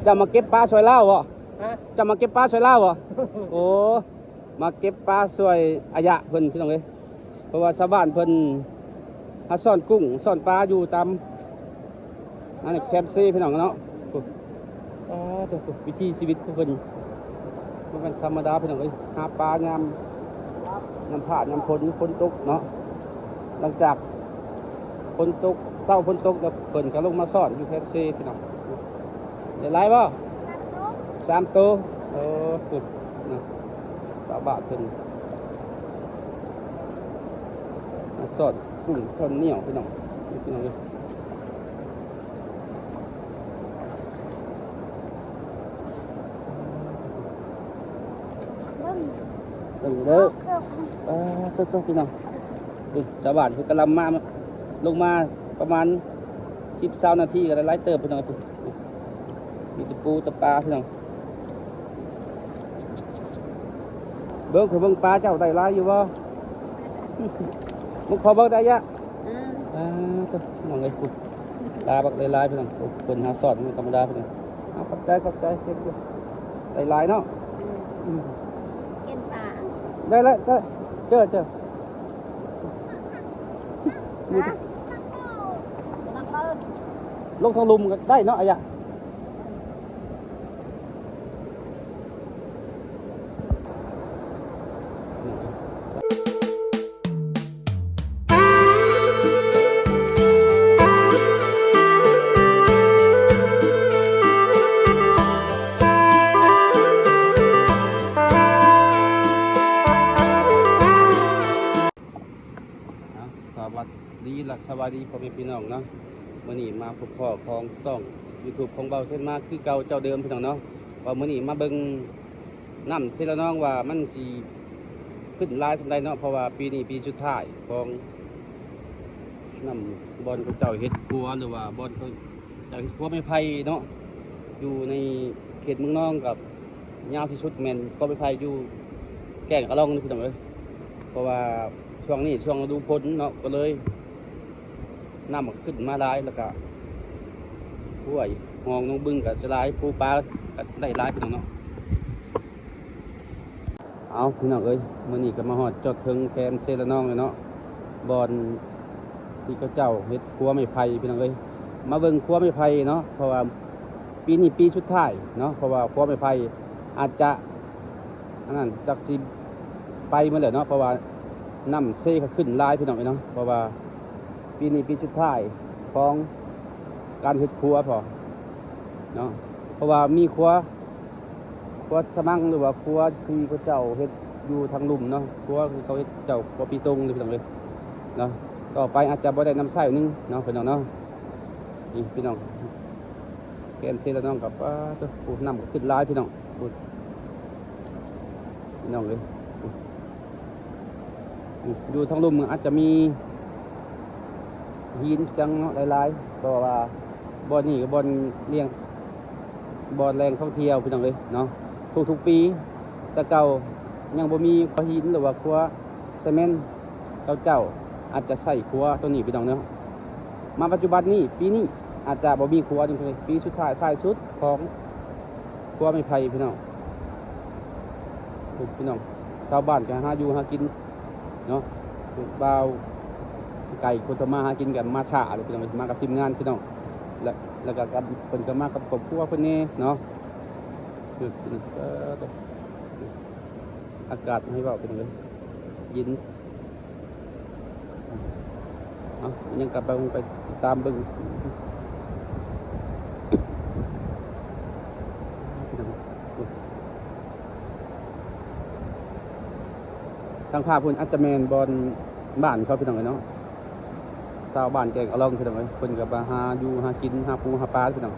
ເຈົ້າມາເກັບປາຊ່ວຍລາວບໍ່? ຮະ? ເຈົ້າມາເກັບປາຊ່ວຍລາວບໍ່? ໂອ້ ມາເກັບປາຊ່ວຍອາຍະເພິ່ນ ພີ່ນ້ອງເອີຍ. ເພາະວ່າຊາວບ້ານເພິ່ນຫາຊ້ອນກຸ້ງຊ້ອນປາຢູ່ຕາມ ອັນນີ້ແຄມເຊພີ່ນ້ອງເນາະ. ໂອ້ ໂອ້ ວິຖີຊີວິດຂອງເພິ່ນບໍ່ແມ່ນທຳມະດາພີ່ນ້ອງເອີຍ. ຫາປາຍາມ ຍາມຟ້າຍາມຝົນ ຝົນຕົກເນາະ. ຫຼັງຈາກຝົນຕົກ ເຊົາຝົນຕົກແລ້ວ ເພິ່ນກໍລົງມາຊ້ອນຢູ່ແຄມເຊພີ່ນ້ອງ. ໄດ້ຫຼາຍບໍ່? ສາມໂຕ. ເອີ ພຸ້ນເນາະ ຊາວບ້ານເພິ່ນມາຊ້ອນກຸ້ງຊ້ອນໜ້ຽວພີ່ນ້ອງ ພີ່ນ້ອງເອີຍ. ເບິ່ງ ເບິ່ງເດີ ເອີ ໂຕໆ ພີ່ນ້ອງ. ນີ້ຊາວບ້ານເພິ່ນກຳລັງມາ ລົງມາປະມານສິບ ຊາວນາທີກໍໄດ້ຫຼາຍເຕີບພີ່ນ້ອງ. ມີແຕ່ປູແຕ່ປາພີ່ນ້ອງ. ເບິ່ງ ເບິ່ງປາເຈົ້າໄດ້ຫຼາຍຢູ່ບໍ່? ມັນຂໍເບິ່ງໄດ້ຍະ? ອືມ ອ່າ ໂຕ ນ້ອງເອີຍ ປາບັກຫຼາຍໆ ພີ່ນ້ອງ. ໂອ້ ເພິ່ນຫາຊ້ອນບໍ່ທຳມະດາພີ່ນ້ອງ. ເອົາ ຂອບໃຈ ຂອບໃຈ ເກັ່ງຢູ່ ໄດ້ຫຼາຍເນາະ. ອືມ ອືມ ເກັ່ງປາ ໄດ້ແລ້ວ ເຈີ ເຈີ ເຈີ. ມີແຕ່ ຮະ? ລົງທາງລຸ່ມກໍໄດ້ເນາະ ອາຍະ. ອ່າ ສະຫວັດດີ ແລະ ສະບາຍດີພໍ່ແມ່ພີ່ນ້ອງເນາະ. ມື້ນີ້ມາພົບພໍ້ຂອງຊ່ອງຢູທູບຂອງບ່າວເທັນມາຄືເກົ່າເຈົ້າເດີມພີ່ນ້ອງເນາະ. ວ່າມື້ນີ້ມາເບິ່ງນ້ຳເຊລະນອງວ່າມັນຊິຂຶ້ນຫຼາຍສ່ຳໃດເນາະ. ເພາະວ່າປີນີ້ປີສຸດທ້າຍຂອງນ້ຳ ບ່ອນເຂົາເຈົ້າເຮັດຂົວ ຫຼືວ່າບ່ອນເຂົາເຈົ້າເຮັດຂົວໄມ້ໄຜ່ເນາະ. ຢູ່ໃນເຂດເມືອງນອງກໍຍາວທີ່ສຸດແມ່ນຂົວໄມ້ໄຜ່ຢູ່ແກ້ງອະລອງນີ້ພີ່ນ້ອງເອີຍ. ເພາະວ່າຊ່ວງນີ້ຊ່ວງລະດູຝົນເນາະ ກໍເລີຍ ນ້ຳມັນຂຶ້ນມາຫຼາຍ ແລ້ວກະຫ້ວຍ ຮ່ອງໜອງບຶງກະຈະຫຼາຍ ປູປາກະໄດ້ຫຼາຍພີ່ນ້ອງເນາະ. ເອົາ ພີ່ນ້ອງເອີຍ ມື້ນີ້ກະມາຮອດຈອດເທິງແຄມເຊລະນອງແລ້ວເນາະ ບ່ອນທີ່ເຂົາເຈົ້າເຮັດຂົວໄມ້ໄຜ່ພີ່ນ້ອງເອີຍ. ມາເບິ່ງຂົວໄມ້ໄຜ່ເນາະ ເພາະວ່າປີນີ້ປີສຸດທ້າຍເນາະ ເພາະວ່າຂົວໄມ້ໄຜ່ອາດຈະ ອັນນັ້ນຈັກຊິໄປໝົດແລ້ວເນາະ ເພາະວ່ານ້ຳເຊກໍຂຶ້ນຫຼາຍພີ່ນ້ອງເອີຍເນາະ. ເພາະວ່າປີນີ້ປີສຸດທ້າຍຂອງການເຮັດຂົວພໍ້ເນາະ ເພາະວ່າມີຂົວ ຂົວສະມັງ ຫຼືວ່າຂົວທີ່ເຂົາເຈົ້າເຮັດຢູ່ທາງລຸ່ມເນາະ ຂົວທີ່ເຂົາເຮັດເຈົ້າ ຂົວປີຕົງນີ້ພີ່ນ້ອງເອີຍເນາະ. ຕໍ່ໄປອາດຈະບໍ່ໄດ້ນ້ຳໃຊ້ໜຶ່ງເນາະ ພີ່ນ້ອງເນາະ. ນີ້ພີ່ນ້ອງ ແຄມເຊລະນອງກັບ ປາດໂທ້ ນ້ຳກໍຂຶ້ນຫຼາຍພີ່ນ້ອງ ໂອ້ຍ ພີ່ນ້ອງເອີຍ ໂອ້ຍ ຢູ່ທາງລຸ່ມອາດຈະມີຫີນຈັງເນາະ ຫຼາຍໆ ເພາະວ່າບ່ອນນີ້ກໍບ່ອນລ້ຽງ ບ່ອນແຫຼ່ງທ່ອງທ່ຽວພີ່ນ້ອງເອີຍເນາະ. ທຸກໆປີ ແຕ່ເກົ່າຍັງບໍ່ມີຂົວຫີນ ຫຼືວ່າຂົວ ສະເໝັນ ເຂົາເຈົ້າອາດຈະໃຊ້ຂົວໂຕນີ້ພີ່ນ້ອງເນາະ. ມາປັດຈຸບັນນີ້ ປີນີ້ອາດຈະບໍ່ມີຂົວຈັ່ງຊີ້ ປີສຸດທ້າຍ ທ້າຍສຸດຂອງຂົວໄມ້ໄຜ່ພີ່ນ້ອງ. ໂອ້ ພີ່ນ້ອງ ຊາວບ້ານກໍຫາຢູ່ຫາກິນເນາະ ບ່າວໄກ່ຄົນທຳມາຫາກິນກໍມາຖ້າເລີຍພີ່ນ້ອງ ມາກັບທີມງານພີ່ນ້ອງ ແລະ ແລ້ວກໍກັບ ເພິ່ນກໍມາກັບຄອບຄົວເພິ່ນແດ່ເນາະ. ເອີ ພີ່ນ້ອງ ເອີ ອາກາດໃຫ້ເວົ້າພີ່ນ້ອງເອີຍ ເຢັນ. ເອົາ ຍັງກັບໄປ ໄປຕິດຕາມເບິ່ງ ທາງພາບພຸ້ນອາດຈະແມ່ນບ່ອນບ້ານເຂົາພີ່ນ້ອງເອີຍເນາະ ຊາວບ້ານແກ້ງອະລອງພີ່ນ້ອງເອີຍ ເພິ່ນກໍມາຫາຢູ່ຫາກິນ ຫາປູຫາປາພີ່ນ້ອງ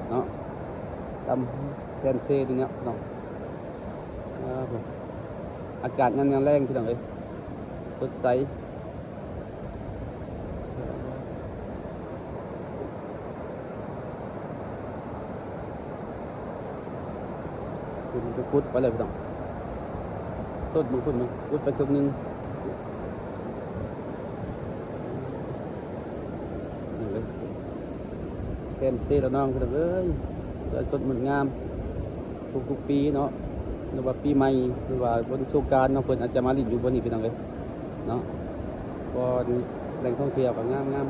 ເນາະ ຕາມແຄມເຊນີ້ແຫຼະພີ່ນ້ອງ. ອາ ອາກາດຍາມແລງພີ່ນ້ອງເອີຍ ສົດໃສ ເພິ່ນໄປຂຸດໄປແລ້ວພີ່ນ້ອງ ສົດເບິ່ງພຸ້ນ ຂຸດໄປເຄິ່ງໜຶ່ງ ນີ້ເລີຍ ແຄມເຊລະນອງພີ່ນ້ອງເອີຍ. ສວຍສົດງົດງາມທຸກໆປີເນາະ ຫຼືວ່າປີໃໝ່ ຫຼືວ່າວັນສົງການເນາະ ເພິ່ນອາດຈະມາຫຼິ້ນຢູ່ບ່ອນນີ້ ພີ່ນ້ອງເອີຍເນາະ. ບ່ອນແຫຼ່ງທ່ອງທ່ຽວກໍງາມໆ.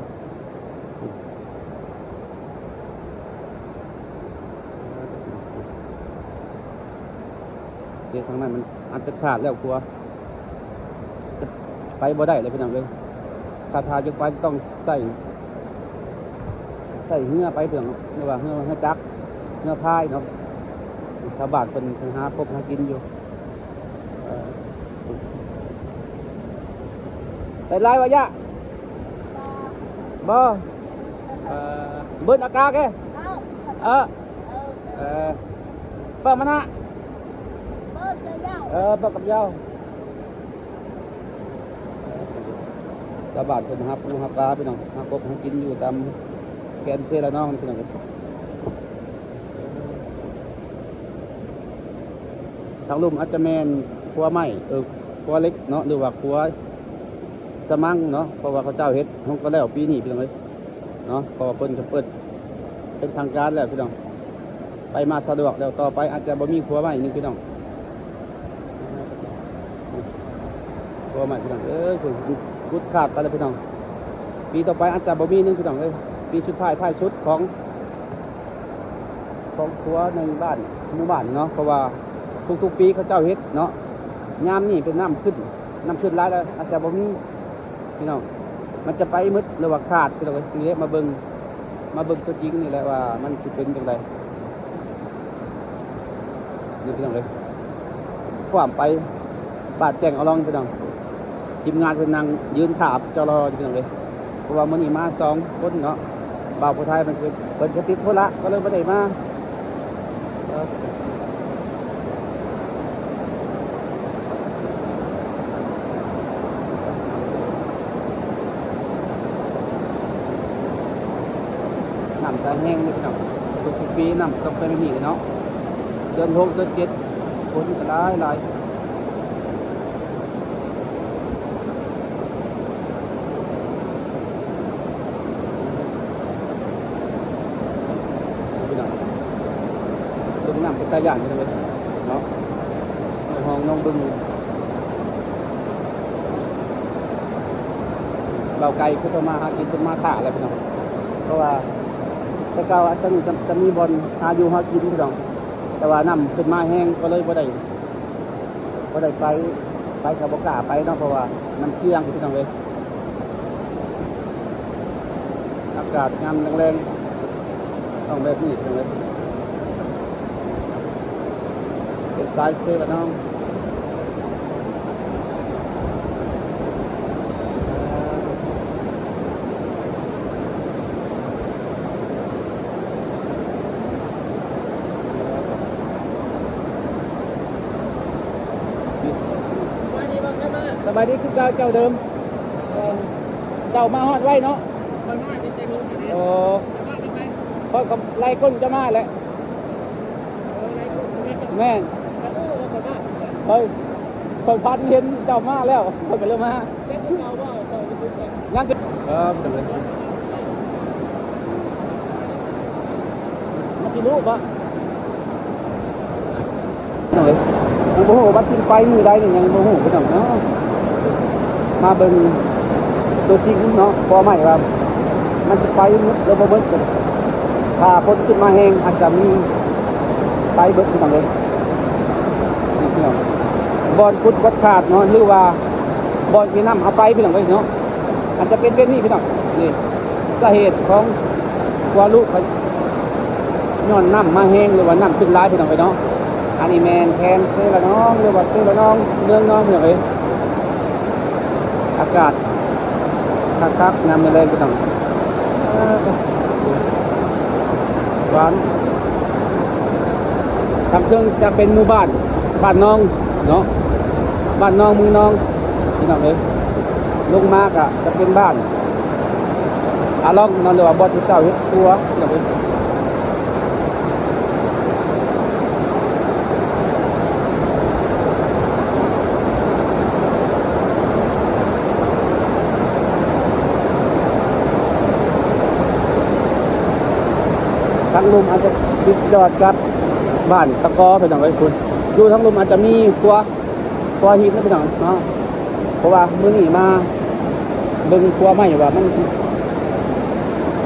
ເຂດທາງນັ້ນມັນອາດຈະຂາດແລ້ວຂົວ ຈະໄປບໍ່ໄດ້ແລ້ວ ພີ່ນ້ອງເອີຍ. ຖ້າ ຖ້າຈະໄປຕ້ອງໃຊ້ ໃຊ້ເຮືອໄປ ພີ່ນ້ອງ ຫຼືວ່າເຮືອ ເຮືອຈັກ ເຮືອພາຍເນາະ. ຊາວບ້ານເພິ່ນ ເພິ່ນຫາກົບຫາກິນຢູ່. ເອີ ໄດ້ຫຼາຍບໍ່ຍະ? ບໍ່. ເອີ ເບິ່ງອາກາດເດ້. ເອີ ເອີ ເປີດມານະ. ເອີ ເປີດກັບຍາວ. ຊາວບ້ານເພິ່ນຫາປູຫາປາ ພີ່ນ້ອງ ຫາກົບຫາກິນຢູ່ຕາມແຄມເຊລະນອງ ພີ່ນ້ອງ. ທາງລຸ່ມອາດຈະແມ່ນຂົວໄມ້ ເອີ ຂົວເຫຼັກເນາະ ຫຼືວ່າຂົວສະມັງເນາະ ເພາະວ່າເຂົາເຈົ້າເຮັດຫົງກໍແລ້ວປີນີ້ ພີ່ນ້ອງເອີຍເນາະ ເພາະວ່າເພິ່ນກໍເປີດເປັນທາງການແລ້ວ ພີ່ນ້ອງ. ໄປມາສະດວກແລ້ວ ຕໍ່ໄປອາດຈະບໍ່ມີຂົວໃໝ່ໜຶ່ງ ພີ່ນ້ອງ. ຂົວໃໝ່ ພີ່ນ້ອງເອີຍ ເພິ່ນຂຸດຂາດໄປແລ້ວ ພີ່ນ້ອງ. ປີຕໍ່ໄປອາດຈະບໍ່ມີໜຶ່ງ ພີ່ນ້ອງເອີຍ. ປີສຸດທ້າຍ ທ້າຍສຸດຂອງ ຂອງຂົວໃນບ້ານ ໝູ່ບ້ານເນາະ ເພາະວ່າທຸກໆປີເຂົາເຈົ້າເຮັດເນາະ. ຍາມນີ້ເປັນນ້ຳຂຶ້ນ ນ້ຳຂຶ້ນຫຼາຍແລ້ວ ອາດຈະບໍ່ມີ ພີ່ນ້ອງ. ມັນຈະໄປໝົດ ຫຼືວ່າຂາດ ພີ່ນ້ອງເອີຍ. ນີ້ແຫຼະ ມາເບິ່ງ ມາເບິ່ງຕົວຈິງນີ້ແຫຼະວ່າມັນຊິເປັນຈັ່ງໃດ. ນີ້ ພີ່ນ້ອງເອີຍ ຄວາມໄປບ້ານແຈ້ງອາລອງ ພີ່ນ້ອງ. ທີມງານເພິ່ນນັ່ງຢືນຖ້າຈະລໍຢູ່ ພີ່ນ້ອງເອີຍ ເພາະວ່າມື້ນີ້ມາສອງຄົນເນາະ. ບ່າວຜູ້ໄທເພິ່ນ ເພິ່ນກໍຕິດທຸລະ ກໍເລີຍບໍ່ໄດ້ມາ. ນ້ຳຈະແຮງເດ້ ພີ່ນ້ອງ. ທຸກໆປີນ້ຳຕ້ອງເປັນແບບນີ້ເນາະ. ເດືອນຫົກ ເດືອນເຈັດ ຝົນກໍຫຼາຍໆ. ພີ່ນ້ອງ ເບິ່ງນ້ຳເປັນຕາຢ້ານ ພີ່ນ້ອງເອີຍເນາະ. ຫ້ອງນ້ອງເບິ່ງ ບ່າວໄກ່ຄືເພິ່ນມາຫາກິນ ເພິ່ນມາຖ້າແລ້ວ ພີ່ນ້ອງ. ເພາະວ່າແຕ່ເກົ່າອາດຈະມີ ຈະ ຈະມີບ່ອນຫາຢູ່ຫາກິນ ພີ່ນ້ອງ ແຕ່ວ່ານ້ຳຂຶ້ນມາແຮງ ກໍເລີຍບໍ່ໄດ້ ບໍ່ໄດ້ໄປ ໄປກໍບໍ່ກ້າໄປເນາະ ເພາະວ່າມັນສ່ຽງ ພີ່ນ້ອງເອີຍ. ອາກາດຍາມແລງໆ ຕ້ອງແບບນີ້ ພີ່ນ້ອງເອີຍ. ເປັນສາຍເຊລະນອງ. ສະບາຍດີຄືເກົ່າ ເຈົ້າເດີມ. ເຈົ້າມາຮອດໄວເນາະ. ໂອ້ ຂ້ອຍກໍໄລ່ກົ້ນເຈົ້າມາແຫຼະ. ແມ່ນ ຂ້ອຍ ຂ້ອຍພັນເຫັນເຈົ້າມາແລ້ວ ຂ້ອຍກໍເລີຍມາ. ຍັງ ເອີ ມັນຊິຮູ້ບໍ່? ເອີຍ ຍັງບໍ່ຮູ້ວ່າຊິໄປມື້ໃດນີ້ ຍັງບໍ່ຮູ້ ພີ່ນ້ອງເນາະ. ມາເບິ່ງຕົວຈິງເນາະ ບໍ່ໝາຍວ່າມັນຊິໄປໝົດ ຫຼືບໍ່ໝົດ. ຖ້າຝົນຂຶ້ນມາແຮງ ອາດຈະມີໄປເບິດ ພີ່ນ້ອງເອີຍ. ນີ້ ພີ່ນ້ອງ ບ່ອນຂຸດບ່ອນຂາດເນາະ ຫຼືວ່າບ່ອນທີ່ນ້ຳເອົາໄປ ພີ່ນ້ອງເອີຍເນາະ. ອາດຈະເປັນແບບນີ້ ພີ່ນ້ອງ. ນີ້ສາເຫດຂອງຂົວຫຼຸ ຍ້ອນນ້ຳມາແຮງ ຫຼືວ່ານ້ຳຂຶ້ນຫຼາຍ ພີ່ນ້ອງເອີຍເນາະ. ອັນນີ້ແມ່ນແຄມເຊລະນອງ ຫຼືວ່າເຊລະນອງ ເມືອງນອງ ພີ່ນ້ອງເອີຍ. ອາກາດຄັກໆ ຍາມມື້ແລງ ພີ່ນ້ອງ. ຫວານ ທາງເທິງຈະເປັນໝູ່ບ້ານ ບ້ານນອງເນາະ ບ້ານນອງ ເມືອງນອງ ພີ່ນ້ອງເອີຍ. ລົງມາກະຈະເປັນບ້ານອາລອງເນາະ ຫຼືວ່າບ່ອນທີ່ເຈົ້າເຮັດຄົວ ພີ່ນ້ອງເອີຍ. ທາງລົມອາດຈະ ຈຸດຈອດກັບບ້ານຕະກໍ ພີ່ນ້ອງເອີຍ ພຸ້ນ ຢູ່ທາງລຸ່ມອາດຈະມີຄົວ ຄົວຫີນນະ ພີ່ນ້ອງເນາະ. ເພາະວ່າມື້ນີ້ມາເບິ່ງຄົວໃໝ່ວ່າມັນຊິ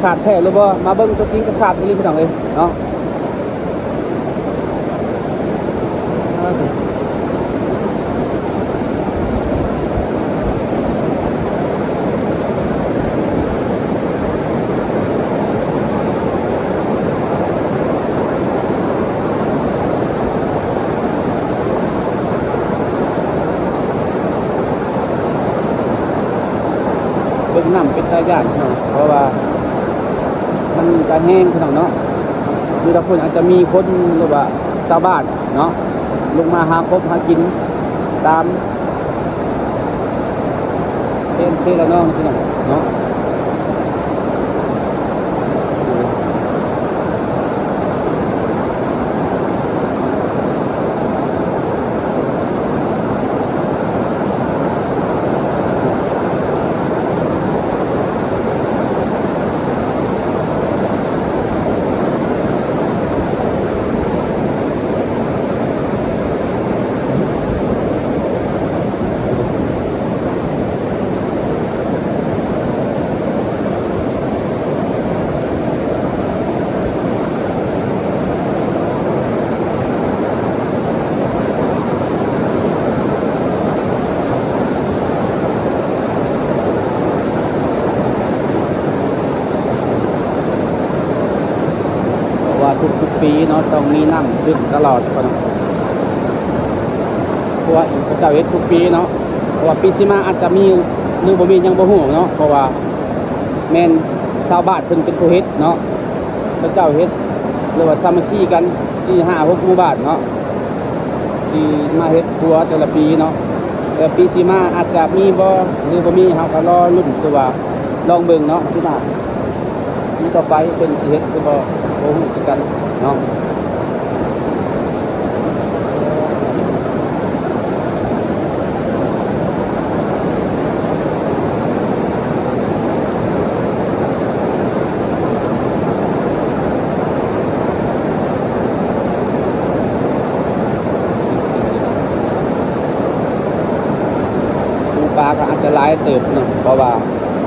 ຂາດແທ້ຫຼືບໍ່ ມາເບິ່ງຕົວຈິງກໍຂາດອີ່ຫຼີ ພີ່ນ້ອງເອີຍເນາະ. ເບິ່ງນ້ຳເປັນຕາຢ້ານເນາະ ເພາະວ່າມັນກະແຮງ ພີ່ນ້ອງເນາະ. ຢູ່ທາງພຸ້ນອາດຈະມີຄົນ ຫຼືວ່າຊາວບ້ານເນາະ ລົງມາຫາກົບຫາກິນຕາມ ເປັນເຊລະນອງ ພີ່ນ້ອງເນາະ. ເພາະວ່າທຸກໆປີເນາະ ຕ້ອງມີນ້ຳຂຶ້ນຕະຫຼອດ ເພາະວ່າ ເພາະວ່າເຂົາເຈົ້າເຮັດທຸກປີເນາະ. ເພາະວ່າປີຊິມາອາດຈະມີ ຫຼື ບໍ່ມີ ຍັງບໍ່ຮູ້ເນາະ ເພາະວ່າແມ່ນຊາວບ້ານເພິ່ນເປັນຜູ້ເຮັດເນາະ. ເຂົາເຈົ້າເຮັດ ຫຼືວ່າສາມັກຄີກັນ ສີ່ຫ້າຫົກໝູ່ບ້ານເນາະ ທີ່ມາເຮັດຄົວແຕ່ລະປີເນາະ. ແຕ່ປີຊິມາອາດຈະມີບໍ່ ຫຼື ບໍ່ມີ ເຮົາກໍລໍລຸ້ນ ຄືວ່າລອງເບິ່ງເນາະ ປີໜ້າ ປີຕໍ່ໄປເພິ່ນຊິເຮັດ ຄືບໍ່ ບໍ່ຮູ້ຄືກັນເນາະ. ປູປາກໍອາດຈະຫຼາຍເຕີບເນາະ ເພາະວ່າ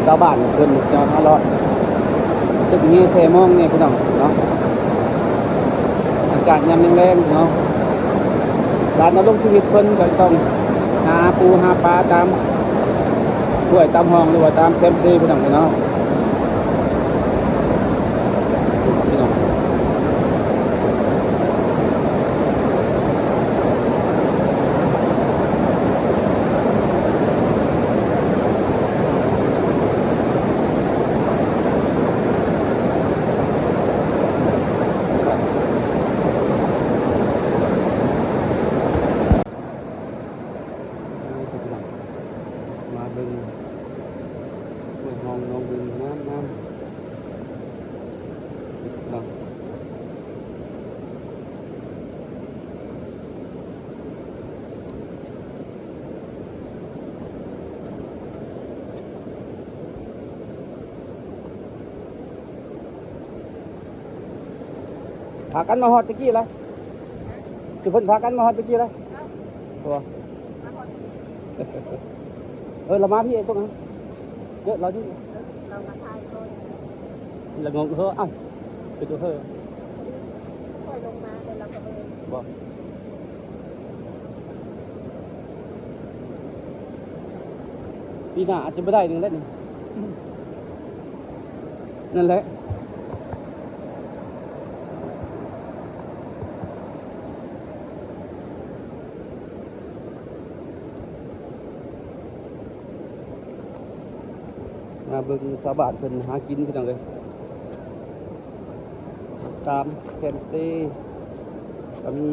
ຊາວບ້ານເພິ່ນຈະມາເລາະຕຶກແຮ່ແຊ່ມອງແດ່ ພີ່ນ້ອງເນາະ. ອາກາດຍາມແລງໆເນາະ ການດຳລົງຊີວິດເພິ່ນກໍຕ້ອງຫາປູຫາປາຕາມຫ້ວຍຕາມຮ່ອງ ຫຼືວ່າຕາມແຄມເຊ ພີ່ນ້ອງເອີຍເນາະ. ພີ່ນ້ອງ ມາເບິ່ງຫ້ວຍຮ່ອງໜອງບຶງງາມໆເນາະ. ພາກັນມາຮອດແຕ່ກີ້ລະ ຊິເພິ່ນພາກັນມາຮອດແຕ່ກີ້ລະ ບໍ່ ເອີ ລາວມາພີ້ ໄອ້ຕົງ ເດີ ລາວຢູ່ ເອີ ລາວມາຖ່າຍກ່ອນ ລາວງົງ ເຮີ ອ້າວ ເປັນຕົວເຮີ ຂ້ອຍລົງມາແລ້ວລາວກໍເອີ ບໍ່ ປີໜ້າອາດຈະບໍ່ໄດ້ໜຶ່ງແລ້ວນີ້ ນັ້ນແຫຼະ. ມາເບິ່ງຊາວບ້ານເພິ່ນຫາກິນ ພີ່ນ້ອງເອີຍ ຕາມແຄມເຊ ກໍມີ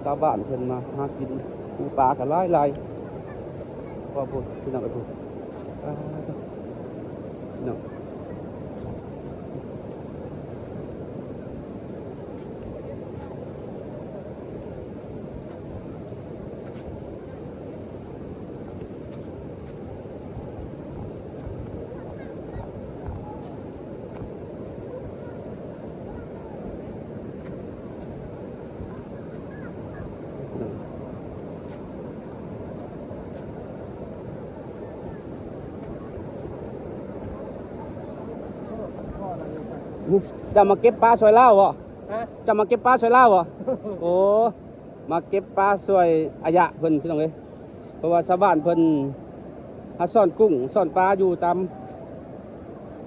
ຊາວບ້ານເພິ່ນມາຫາກິນ ປູປາກໍຫຼາຍໆ ພໍໂພດ ພີ່ນ້ອງເອີຍ ພຸ້ນ ປາດ ພີ່ນ້ອງ. ເ ເຈົ້າມາເກັບປາຊ່ວຍລາວບໍ? ຮະ? ເຈົ້າມາເກັບປາຊ່ວຍລາວບໍ? ໂອ້ ມາເກັບປາຊ່ວຍອາຍະເພິ່ນ ພີ່ນ້ອງເອີຍ. ເພາະວ່າຊາວບ້ານເພິ່ນຫາຊ້ອນກຸ້ງຊ້ອນປາຢູ່ຕາມ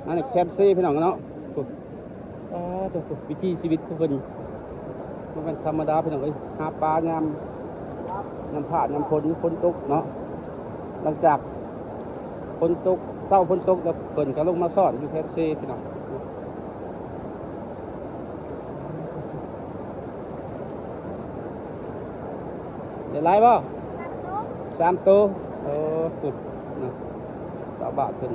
ອັນນີ້ແຄມເຊ ພີ່ນ້ອງເນາະ. ໂອ້ ປາດໂທ້ ວິຖີຊີວິດຂອງເພິ່ນບໍ່ແມ່ນທຳມະດາ ພີ່ນ້ອງເອີຍ. ຫາປາຍາມ ຍາມພາກຍາມຝົນ ຝົນຕົກເນາະ. ຫຼັງຈາກຝົນຕົກ ເຊົາຝົນຕົກແລ້ວ ເພິ່ນກໍລົງມາຊ້ອນຢູ່ແຄມເຊ ພີ່ນ້ອງ. ໄດ້ຫຼາຍບໍ່? ສາມໂຕ. ໂອ້ ພຸ້ນນະ ຊາວບ້ານເພິ່ນ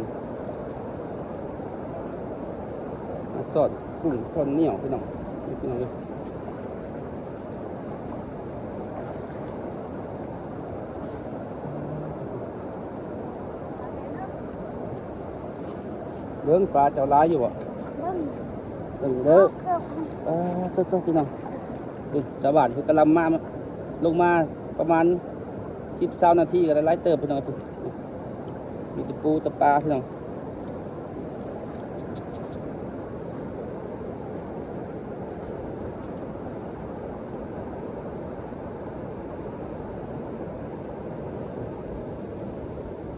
ມາຊ້ອນກຸ້ງຊ້ອນໜຽວ ພີ່ນ້ອງ ພີ່ນ້ອງເອີຍ. ເບິ່ງປາເຈົ້າຫຼາຍຢູ່ບໍ່? ເບິ່ງ ເບິ່ງເດີ. ເອີ ຕົກໆ ພີ່ນ້ອງ. ນີ້ຊາວບ້ານເພິ່ນກຳລັງມາ ລົງມາປະມານສິບ ຊາວນາທີກໍໄດ້ຫຼາຍເຕີບ ພີ່ນ້ອງ. ມີແຕ່ປູແຕ່ປາ ພີ່ນ້ອງ.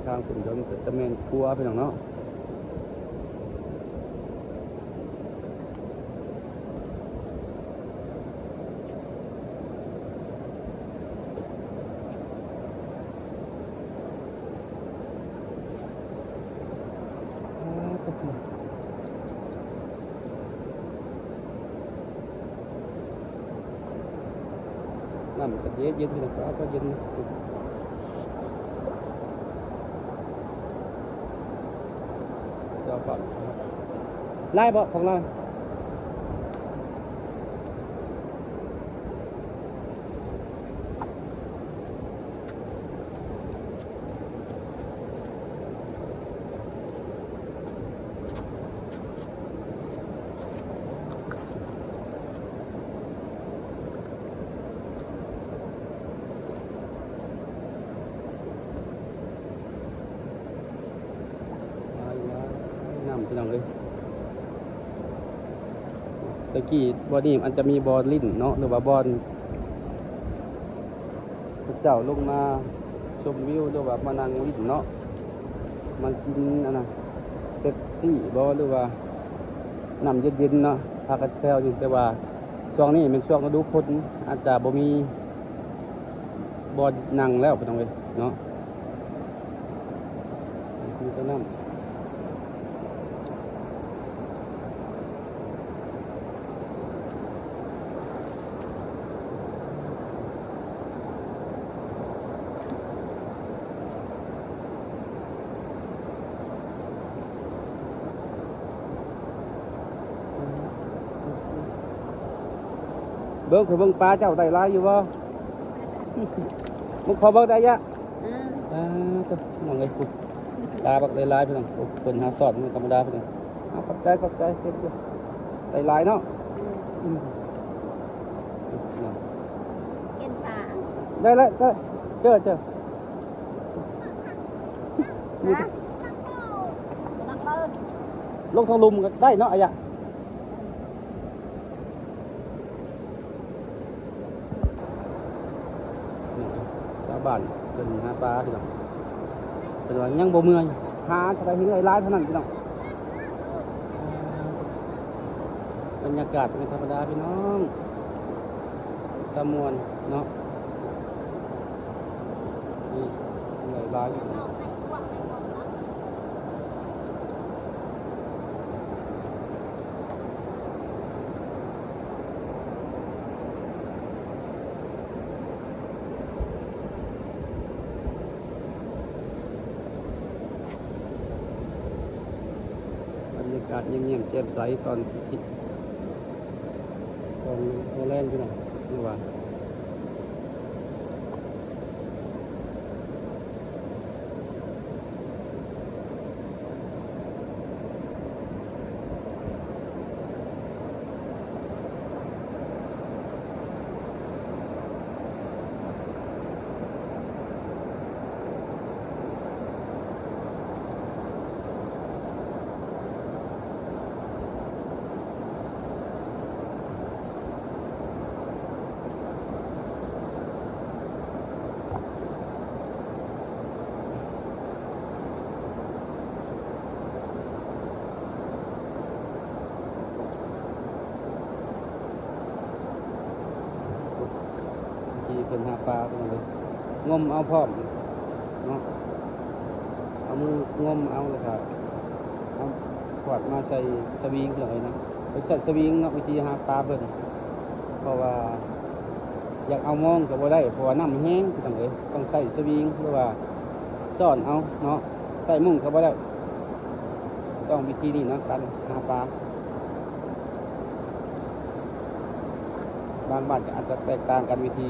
ທາງຂຶ້ນເທິງກໍຈະແມ່ນຄົວ ພີ່ນ້ອງເນາະ. ນ້ຳກໍເຢັນໆ ພີ່ນ້ອງ ອາກາດກໍເຢັນ. ຫຼາຍບໍ່ຂອງລາວ? ຫຼາຍໆ ນ້ຳ ພີ່ນ້ອງເອີຍ. ແຕ່ກີ້ບ່ອນນີ້ມັນຈະມີບ່ອນຫຼິ້ນເນາະ ຫຼືວ່າບ່ອນ ເຂົາເຈົ້າລົງມາຊົມວິວ ຫຼືວ່າມານັ່ງຫຼິ້ນເນາະ ມາກິນອັນນະ ເປັບຊີບໍ ຫຼືວ່ານ້ຳເຢັນໆ ເນາະ ພາກັນແຊວຢູ່. ແຕ່ວ່າຊ່ວງນີ້ແມ່ນຊ່ວງລະດູຝົນ ອາດຈະບໍ່ມີບ່ອນນັ່ງແລ້ວ ພີ່ນ້ອງເອີຍເນາະ. ມີແຕ່ນ້ຳ. ເບິ່ງ ຂ້ອຍເບິ່ງປາເຈົ້າໄດ້ຫຼາຍຢູ່ບໍ່? ມຶງຂໍເບິ່ງໄດ້ຍະ? ອືມ ອ່າ ໂທ້ ນ້ອງເອີຍ ປາບັກຫຼາຍໆ ພີ່ນ້ອງ. ໂອ້ ເພິ່ນຫາຊ້ອນບໍ່ທຳມະດາ ພີ່ນ້ອງ. ເອົາ ຂອບໃຈ ຂອບໃຈ ເຫັນຢູ່ ໄດ້ຫຼາຍເນາະ. ອືມ ອືມ ເຫັນປາ ໄດ້ແລ້ວ ເຈີ ເຈີ ເຈີ ມີແຕ່ ຮະ ລົງທາງລຸ່ມກໍໄດ້ເນາະ ອາຍະ. ຊາວບ້ານເພິ່ນຫາປາ ພີ່ນ້ອງ ເພິ່ນວ່າຍັງບໍ່ເມື່ອຍ ຫາເທົ່າໃດໃຫ້ໄດ້ຫຼາຍເທົ່ານັ້ນ ພີ່ນ້ອງ. ບັນຍາກາດບໍ່ທຳມະດາ ພີ່ນ້ອງ ຕາມ່ວນເນາະ. ນີ້ ຫຼາຍໆ ບັນຍາກາດຢ້ຽມໆ ແຈ່ມໃສຕອນ ຕອນເຊົ້າແລງ ພີ່ນ້ອງ ຫຼືວ່າ ບັ ເພິ່ນຫາປາພີ່ນ້ອງເອີຍ ງົມເອົາພ້ອມເນາະ ເອົາມືງົມເອົາ ແລ້ວກະເອົາຂວດມາໃສ່ສະວິງພີ່ນ້ອງເອີຍເນາະ ເພິ່ນໃຊ້ສະວິງເນາະ ວິທີຫາປາເພິ່ນ ເພາະວ່າຢາກເອົາມອງກໍບໍ່ໄດ້ ເພາະວ່ານ້ຳແຮງພີ່ນ້ອງເອີຍ ຕ້ອງໃຊ້ສະວິງ ຫຼືວ່າຊ້ອນເອົາເນາະ ໃຊ້ມຸ້ງກໍບໍ່ໄດ້ ຕ້ອງວິທີນີ້ເນາະ ການຫາປາ ບາງບ້ານກໍອາດຈະແຕກຕ່າງກັນວິທີ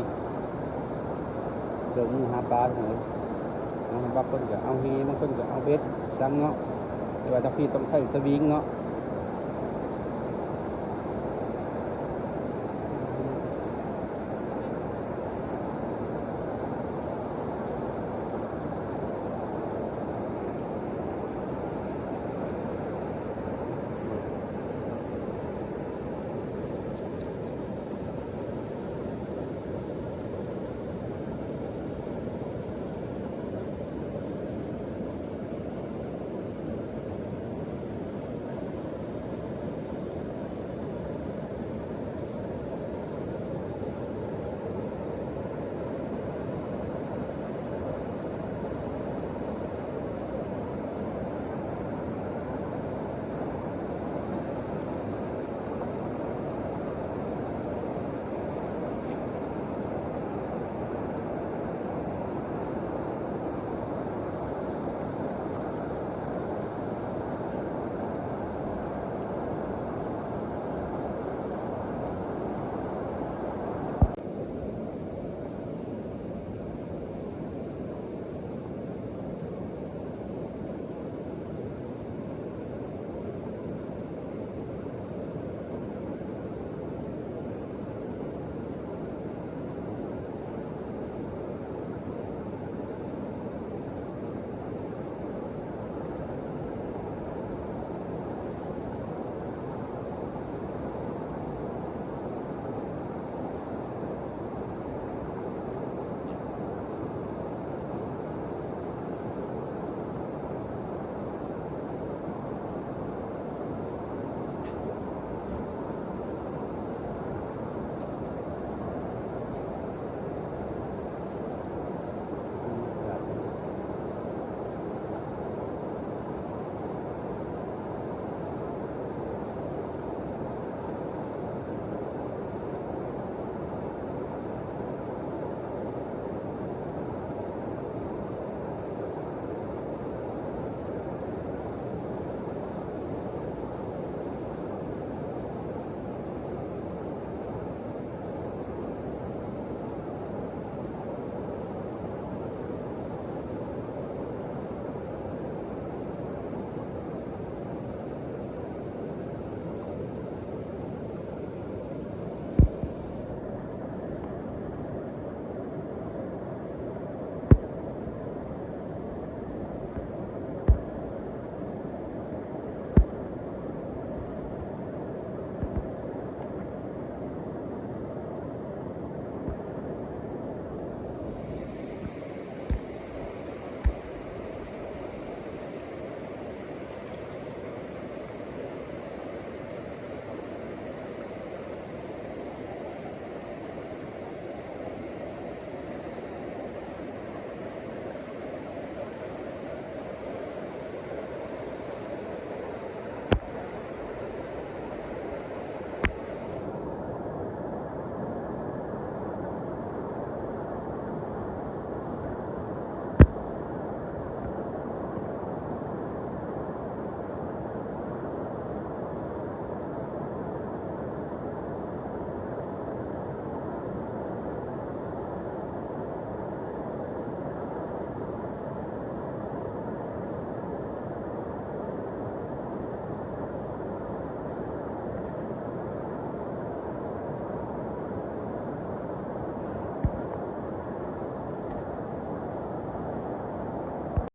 ລົງມືຫາປາເນາະ ບາງຄົນກໍເອົາແຫ ບາງຄົນກໍເອົາເບັດສັງເນາະ ແຕ່ວ່າທາງພີ້ຕ້ອງໃຊ້ສະວິງເນາະ